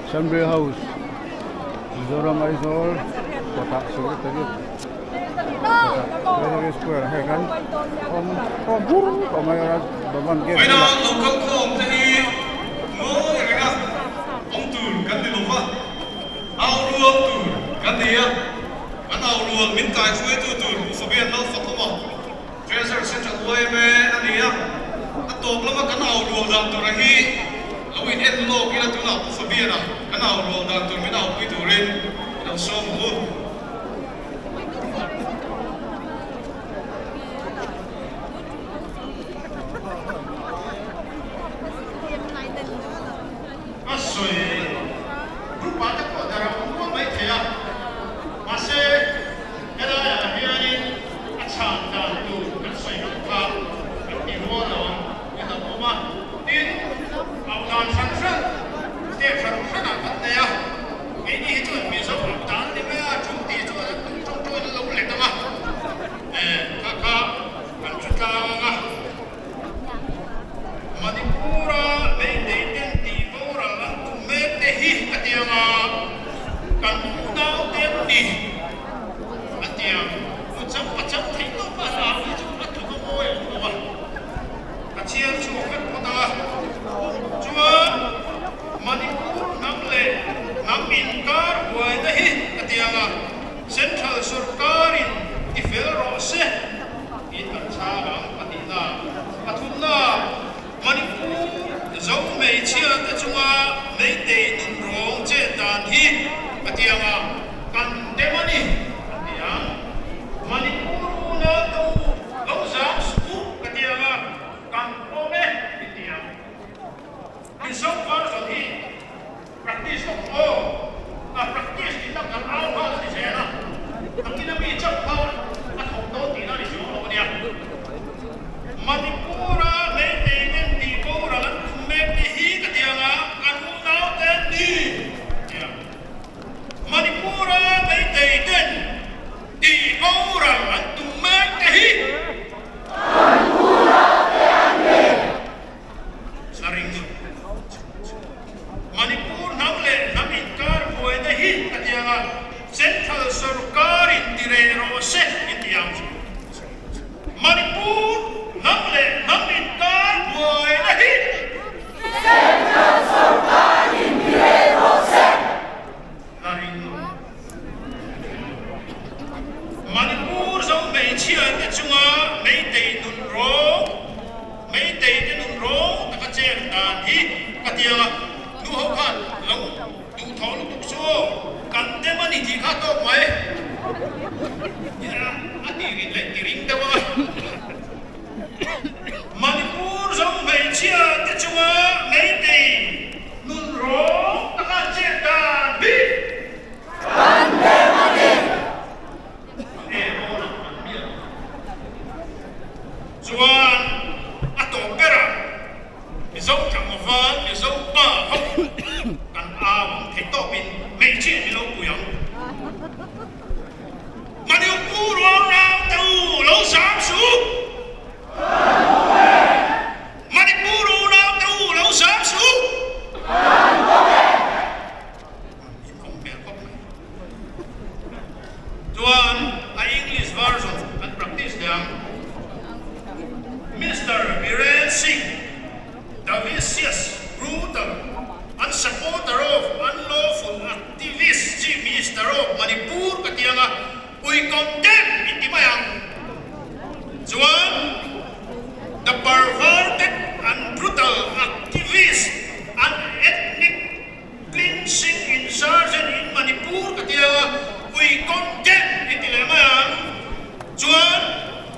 Assembly House Mizoram Aizawl kawtah Secretariat kawtah Treasury Square ah hei khan awm khawm bur tawh mai a Bhavan gate bulah. Au rual tur kan nei a, kan au rual min kaihruaitu tur Pu Fabian Lalfakawma, Treasurer Central yma a ni a, a tawp lama kan au rual dan tura hi lo in en lawk ila tunah Pu Fabian-a kan au rual dan tur min aupui turin i lo sawm ang u. Ka sawi group ah te pawh darh a awm rual mai thei a, mahse helaiah hianin a chhan dan tur kan sawi ho kha kan ti rual lo ang i lo awm a, tin auh dan hran hran step hran hranah kan nei a, keini hi chuan Mizo auh dan ni mai a, tul tih chuan an tum tawng tawngin an lo let ang a, eh kha kha kan chu tlang ang a. Manipur-a meitei ten tih boral an tum mek te hi ka ti ang a, kan unaute an ni a ti ang. Nu chang pa chang theih tawp a hlau hi chu a tluk a mawi awm lo a, ka chhiar chhuak vek phawt ang a. Chuan Manipur hnam leh hnam inkar buaina hi ka ti ang a, Central sorkarin tifel rawh se. In kan chhang ang pahnihna, pathumna, Manipur Zo hmeichhia te chunga Meitei nun rawng chet dan hi ka ti ang a, kan dem a ni a ti ang. Manipur unau te u lo zam suh u ka ti ang a, kan awm e i ti ang. Mizo version hi practice lawk aw, a practice tih tak kan au nghal a ni zel a, nakin a mi chauh kha a thawk dawn tihna a ni chuang lo a nia. Manipur-a Meitei ten tih boral an tum mek te hi ka ti ang a, kan unau te an ni a ti ang. Manipur-a Meitei ten tih boral an tum mek te hi kan unau te an ni. Manipur hnam leh hnam inkar buaina hi a ti ang a, Central sorkarin ti reh rawh se i ti ang. Manipur hnam leh hnam inkar buaina hi Central sorkarin ti reh rawh se. La ring lo. Manipur zo hmeichhia te chunga Meitei nun rawng, Meitei te nun rawng taka chen dan hi ka ti ang a, nu ho khan lo duhthawh lutuk chu aw, kan dem a ni tih kha tawk mai. A ti rin leh ti ring deuh ang a. Manipur zo hmeichhia te chunga Meitei nun rawng taka chet dan hi Kan dem a ni! A e awn ang an miah lo. Chuan a tawp berah Mizo tlangval, Mizo pa ho kan au ang thei tawpin hmeichhia hi lo pui ang. Manipur ruang te u lo zam suh! Manipur unau te u lo zam suh! In awm hmel khawp mai. Chuan a English version kan practice leh ang. Mister Biren Singh, the vicious, brutal and supporter of unlawful activist Chief Minister of Manipur ka ti ang a, we condemn in ti mai ang. Chuan the perverted and brutal activist and ethnic Cleansing insurgent in Manipur ka tia we condemn i ti leh mai ang. Chuan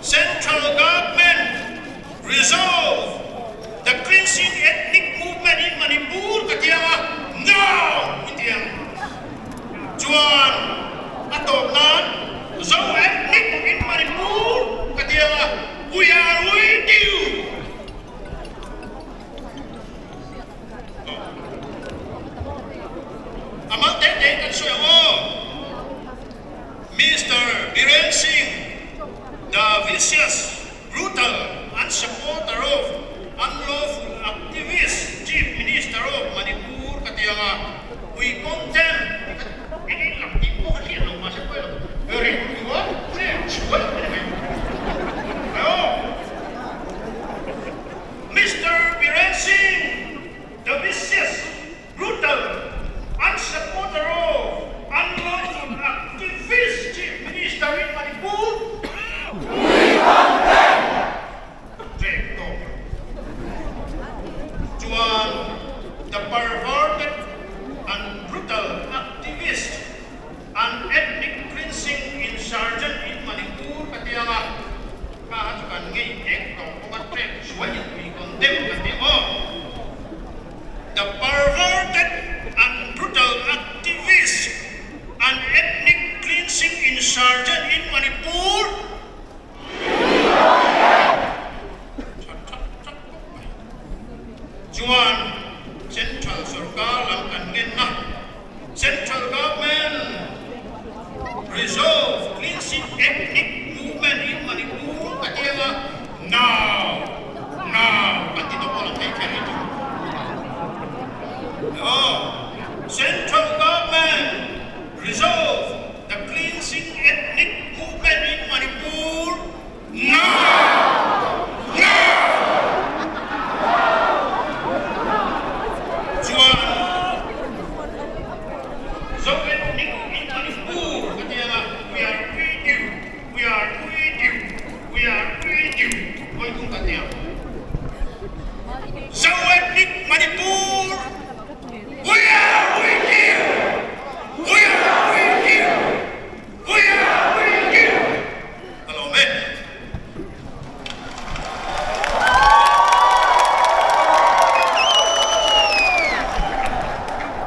Central Government resolve the cleansing ethnic movement in Manipur ka tia now i ti ang. Chuan a tawp nan Zo ethnic in Manipur ka tia we are with you. A mal te te kan sawi ang aw. Mister Biren Singh, the vicious, brutal and supporter of. Unlawful activist Chief Minister of Manipur ka ti ang a, we condemn ti kha eng eng lam tih pawh a hriat lo mahse pawi lo ring rual hrem chhuai a ni mai. Aw Mister Biren Singh the vicious, brutal, unsupporter of unlawful activist Chief Minister in Manipur, we condemn! Trek tawk lo chuan the perverted and brutal activist and ethnic cleansing insurgent in Manipur ka ti ang a, kha kha chu kan ngei eng tawng bawk a, trek zuai in tui condemn kan ti ang aw. The perverted and brutal activist and ethnic cleansing insurgent in Manipur. Chuan Central sorkar lam kan ngenna Central Government Resolve Cleansing Ethnic Movement in Manipur ka ti anga now now kan ti tawh pawh lang thei kher hi chu. Aw Central Government Resolve The cleansing ethnic movement in Manipur now! Now! Chuan Zo ethnic in Manipur ka ti ang a, we are with you, we are with you, we are with you hawi thung kan ti ang. Zo ethnic Manipur, we are with you! We are with you! We are with you! Ka lawm e.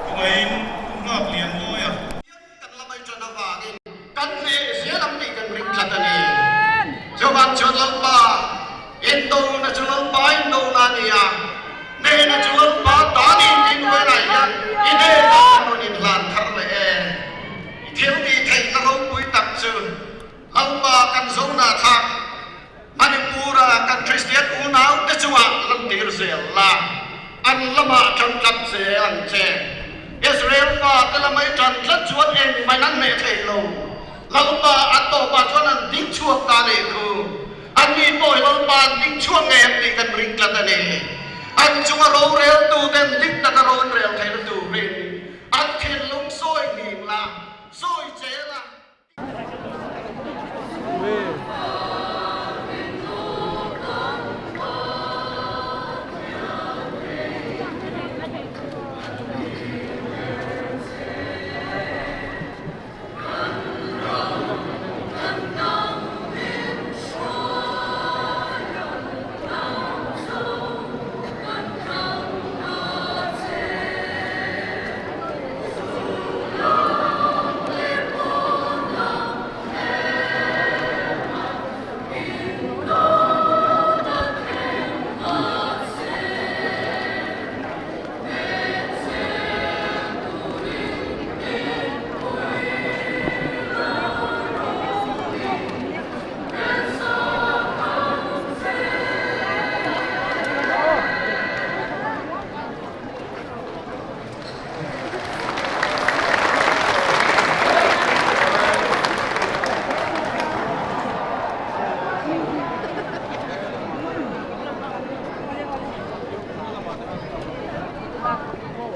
Tungain nghak lian mawi a. Kan la mai tan avangin kan hneh zel ang tih kan ring tlat a ni. Chuvang chuan Lalpa indona chu Lalpa indona a ni a, hnehna chu Lalpa ta ni tiin Uela hian i hnenah kan rawn inhlan thar leh e. I thil tih theihna ropui tak chu Lalpa kan zohna thlak Manipur-a kan Kristian unaute chungah lantir zel la, an lamah tan tlat zel ang che. Israel fate lama i tan tlat chuan engmah an hneh thei lo. Lalpa a tawpah chuan an ding chhuak ta nih thu. Anni pawh hi Lalpa an ding chhuak ngei ang tih kan ring tlat a ni. An chunga roreltuten dik taka ro an rel theihna turin an thinlung sawi hning la, sawi che la.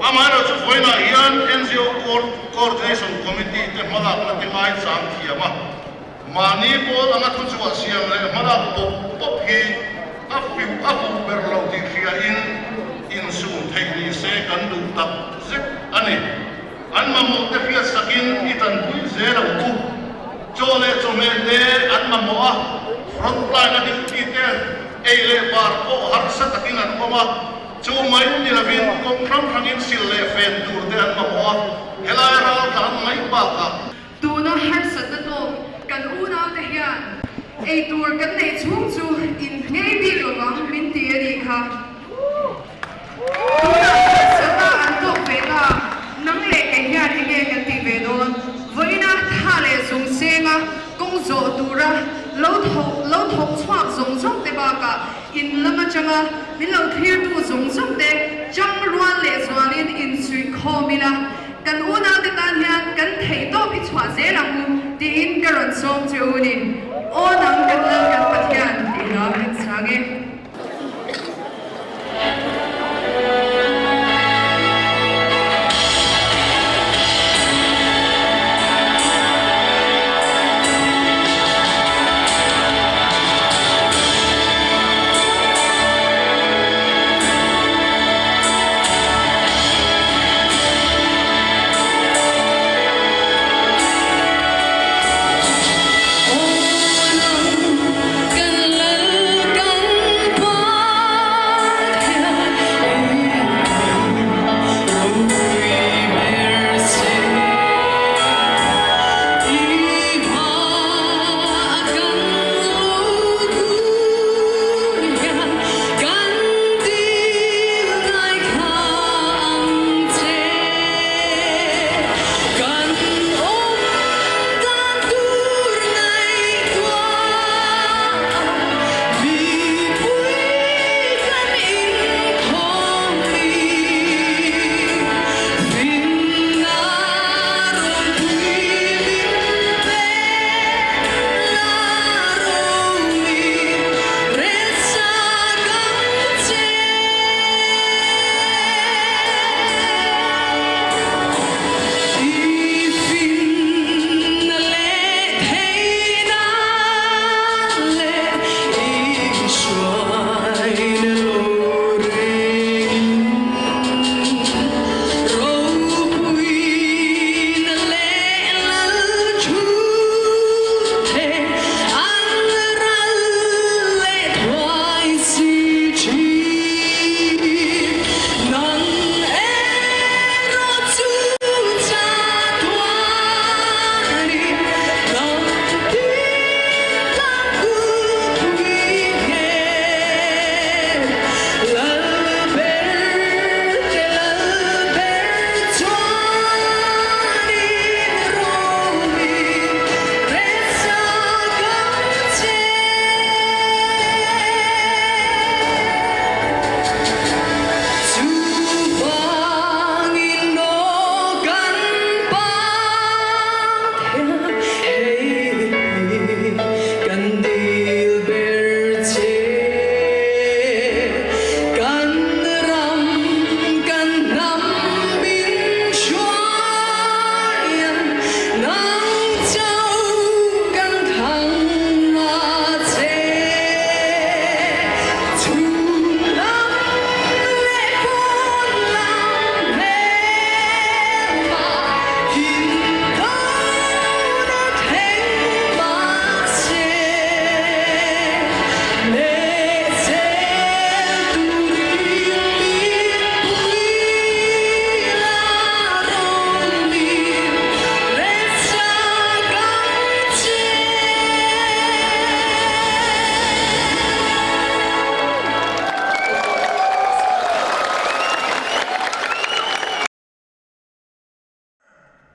Amaherawhchu vawiinah hian NGO Coordination Committee te hmalakna te ngaichang thiam a, mahni pawl anga thuchhuah siam leh hmalak pawp pawp hi a fiuh a fuh ber lo tih hriain insum theih ni se kan duh tak zet a ni. An mamawh te hriat sakin i tanpui zel ang u. Chaw leh chawhmeh te an mamawh a, front line a duty te ei leh bar pawh harsa takin an awm a, chu mai ni lovin kawng hrang hrangin sil leh fen tur te an mamawh a, helai ral tlan mai bakah. Tuna harsatna tawk kan unaute hian eitur kan neih chhung chu in nghei bik lovang min ti a nih kha. Tunah harsatna an tawk ve ta, nang leh kei hian enge kan tih ve dawn? Vawiina tha leh zung senga kawng zawh tura lo thawk lo thawk chhuak zawng zawng te bakah in lama. atanga min lo thlirtu zawng zawng te chang rual leh zualin insuih khawm ila, kan unaute tan hian kan theihtawp i chhuah zel ang u tiin ka rawn sawm che u ni. Aw nang kan Lal kan Pathian tih hla kan chang e.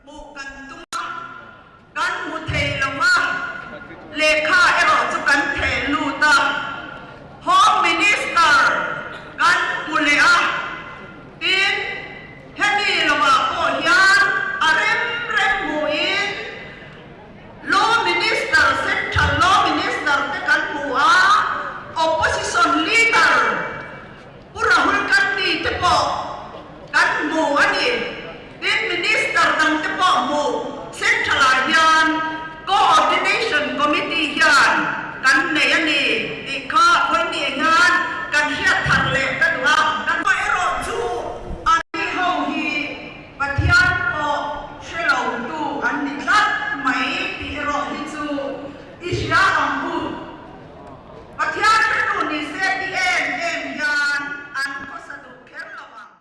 Hmuh kan tum a, kan hmu thei lo a, lehkha erawh chu kan theh lut a, Home Minister kan hmu leh a, tin hemi lovah pawh hian a rem rem hmuhin Law Minister, Central Law Minister te kan hmu a, Opposition Leader Pu Rahul Gandhi te pawh kan hmu a ni. Tin, Minister dang te pawh hmu Central ah hian Coordination Committee hian kan nei a ni tih kha vawiin hian kan hriat thar leh ka duh a. Kan hma erawh chu an ni ho hi Pathian pawh hre lo tu an ni tlat mai tih erawh hi chu i hria ang u. Pathian hretu ni se ti em em hian an khawsa duh kher lo ang.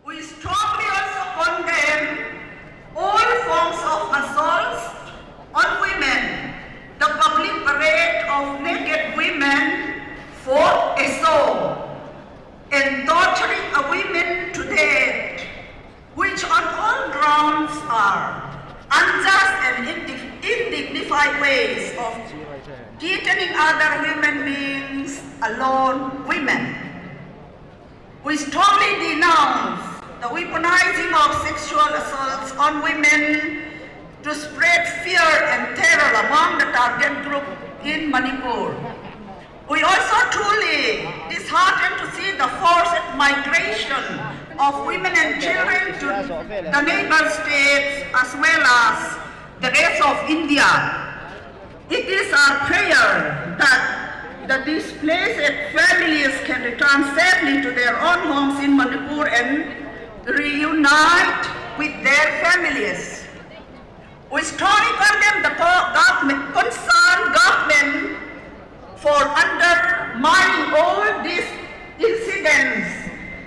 We strongly also condemn all forms of assaults on women, the public parade of naked women for a show and torturing a women to death which on all grounds are unjust and indignified ways of detaining other human beings alone women. We strongly denounce the weaponizing of sexual assaults on women to spread fear and terror among the target group in Manipur. We also truly disheartened to see the forced migration of women and children to the neighbor states as well as the rest of India. It is our prayer that the displaced families can return safely to their own homes in Manipur and reunite with their families. We strongly condemn the government, concerned government for undermining all these incidents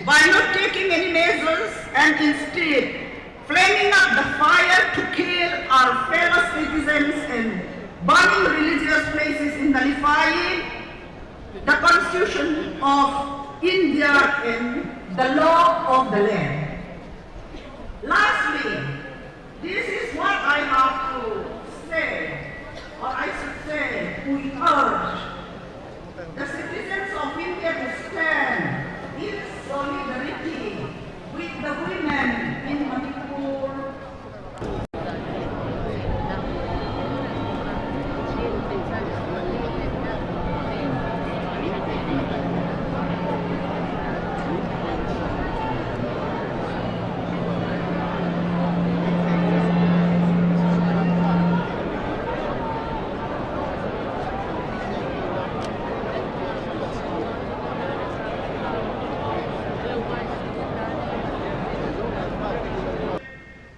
by not taking any measures and instead flaming up the fire to kill our fellow citizens and burning religious places in nullifying the Constitution of India and the law of the land. Lastly, this is what I have to say, or I should say, we urge the citizens of India to stand in solidarity with the women in Manipur.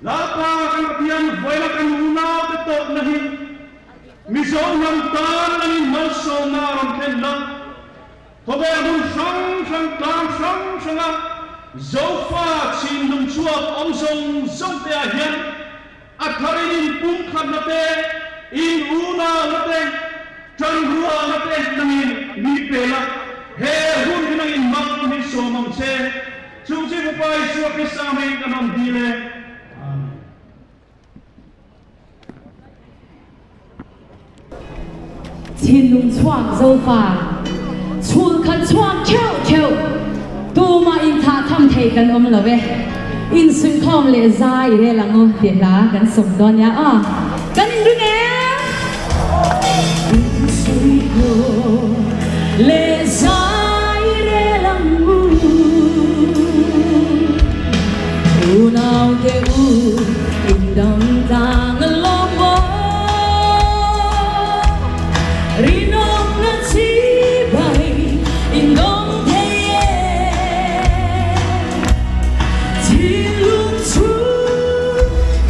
Lalpa kan Pathian vawiina kan unaute tawpna hi Mizo hnam tan angin malsawmna a rawn thlen la. Khawvel hmun hrang hrang tlang hrang hranga Zofa chinlung chhuak awm zawng zawng te ah hian a tharin in pumkhatna te, in unauna te, tanrualna te nangin mi pe la, he hun hi nangin mang hi sawm ang che. Chung chi Fapa Isua Krista hmangin kan rawn dil e. Amen. Thinlung chhuak Zofa chhul khat chhuak theuh theuh tumah inthah tham thei kan awm lo e. Insuihkhawm leh zai i rel ang u tih hla kan sawm dawn nia aw. Kan inring em? Insuihkhawm leh zai i rel ang u. Unaute u indam tlang a lawm maw? Rinawmna chibai indawm thei e. Thinlung chu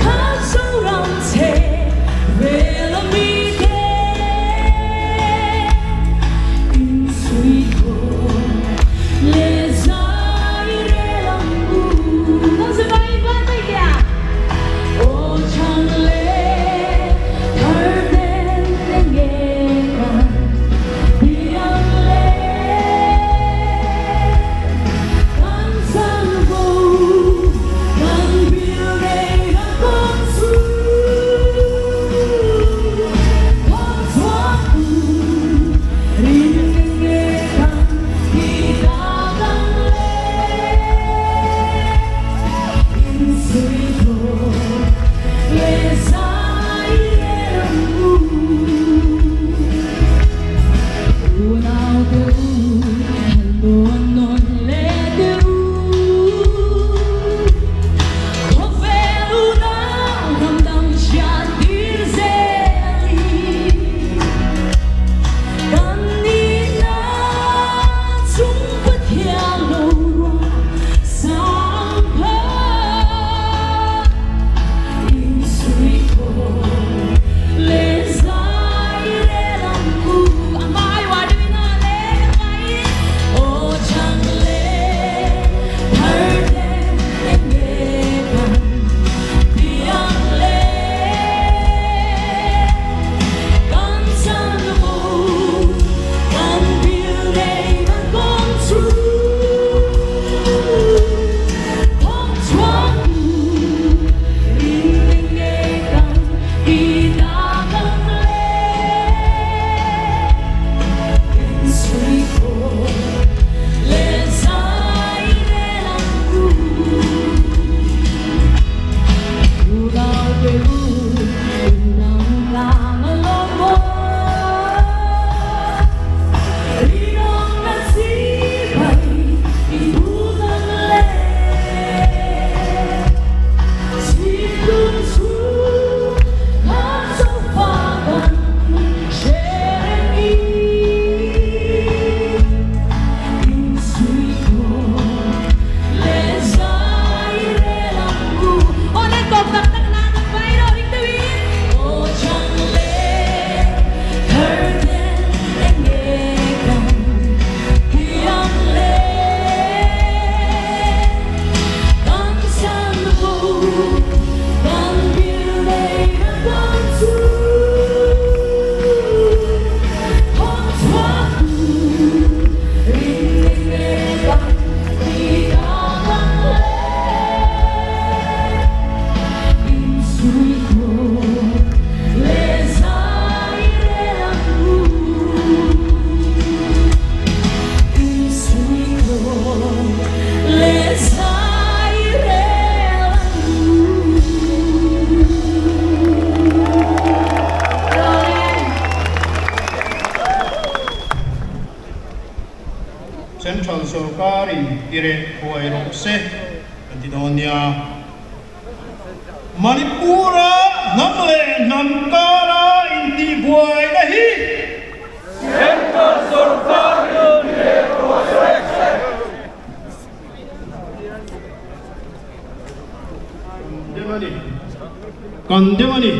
kha Zoram che ve. Central sorkarin ti reh thuai rawh se kan ti dawn nia. Manipur-a hnam leh hnam kara intihbuaina hi Central sorkarin ti reh thuai rawh se. Kan dem a ni, kan dem a ni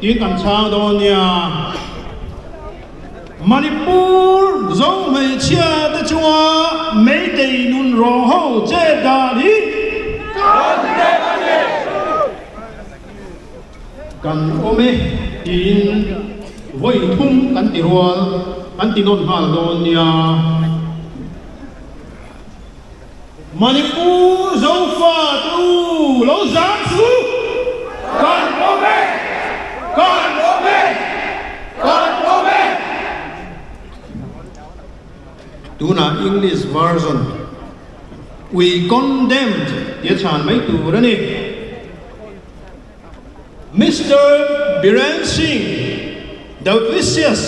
tiin kan chhang dawn nia. Manipur Zo hmeichhia te chunga Meitei nun rawng ho chet dan hi Kan dem a ni! Kan awm e tiin vawi thum kan ti rual kan ti nawn nghal dawn nia. Manipur Zofa te u lo zam su! Kan awm e! Kan awm e! Kan awm e! Tunah English version We condemned tia chhan mai tur a ni. Mister Biren Singh, the vicious,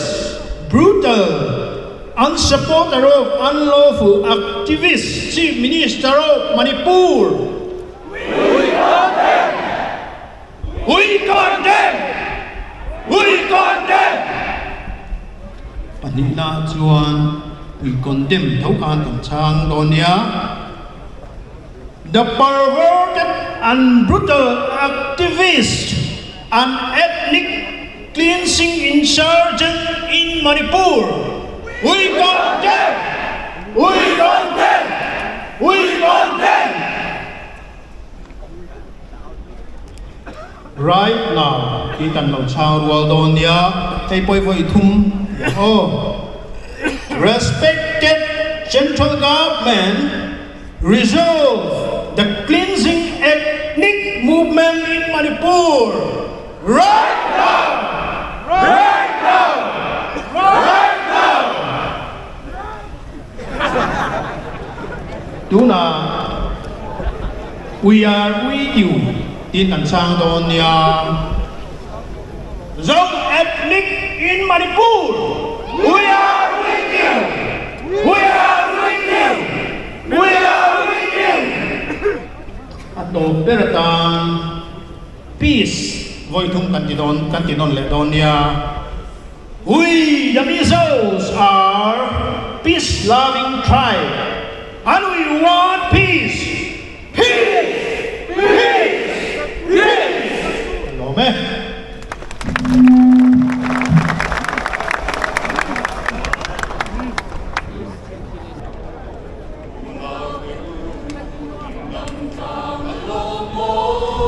brutal, unsupporter of unlawful activist Chief Minister of Manipur. We condemn! We condemn! We condemn! Pahnihna chuan we condemn tho khan kan chhang dawn nia. The perverted and brutal activist and ethnic cleansing insurgent in Manipur. We condemn! We condemn! We condemn! Right now tih kan lo chhang rual dawn nia, hei pawi vawi thum aw. Respected Central Government resolve the cleansing ethnic movement in Manipur right now! Right now! Right now! Tunah We are with you tiin kan chhang dawn nia. Zo ethnic in Manipur, we are with you! We are with you! We are with you! A tawp ber atan peace vawi thum kan ti dawn kan ti nawn leh dawn nia. We the Mizos are peace loving tribe and we want peace! Peace! Peace! Peace! Ka lawm e.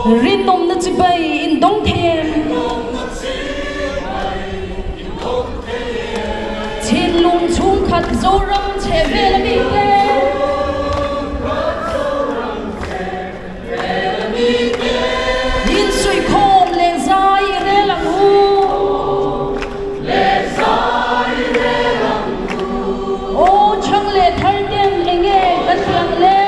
Rinawmna chi bai in dawng thei em? Thinlung chhungkhat Zoram chhe vel a mi te. Insuihkhawm leh zai i rel ang u. Aw chhang leh thar ten enge kan ti ang le?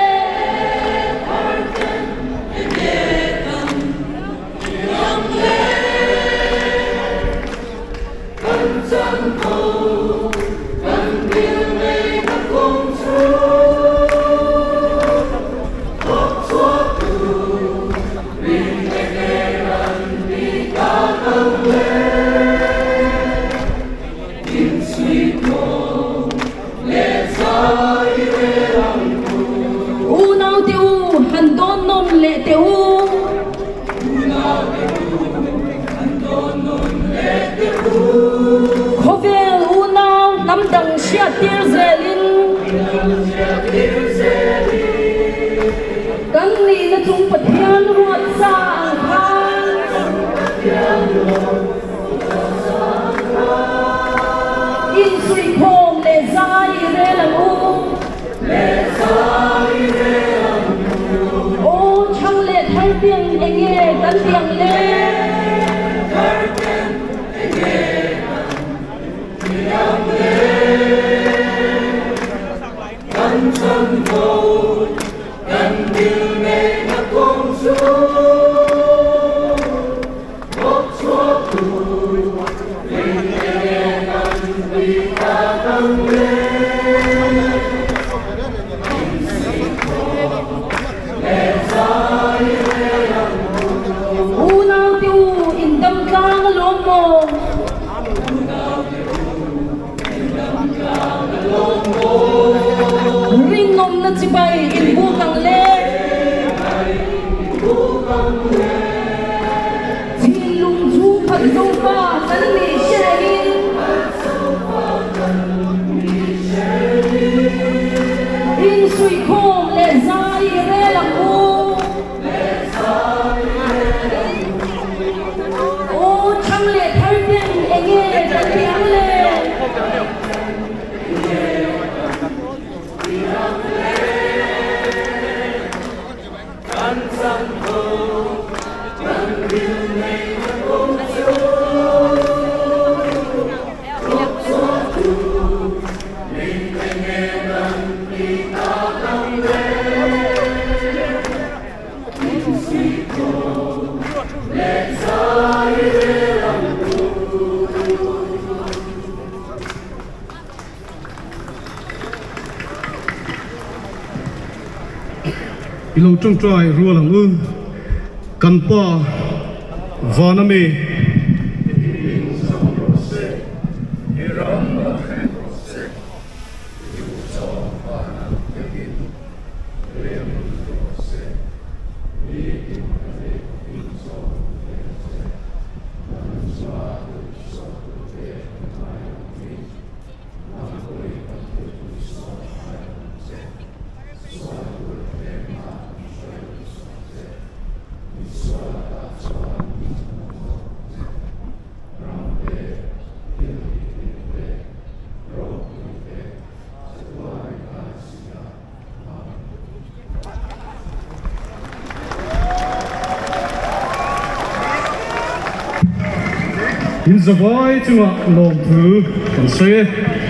Unau te u, han dawn nawm leh teh u. Khawvel unau hnam dang hriattir zelin kan nihna chung Pathian ruat sa ang khan insuihkhawm leh zai i rel ang u. Aw chhang leh thar piang enge kan ti ang le? Lawmna chibai inbuk ang le. Thinlung chu khat zofa kan nih hrehin. Insuihkhawm leh zai i rel ang u. Aw thang leh thar ten enge kan tih ang le? I lo tawngtai rual ang u, kan Pa vana mi. In zavai chungah lawmthu kan sawi e.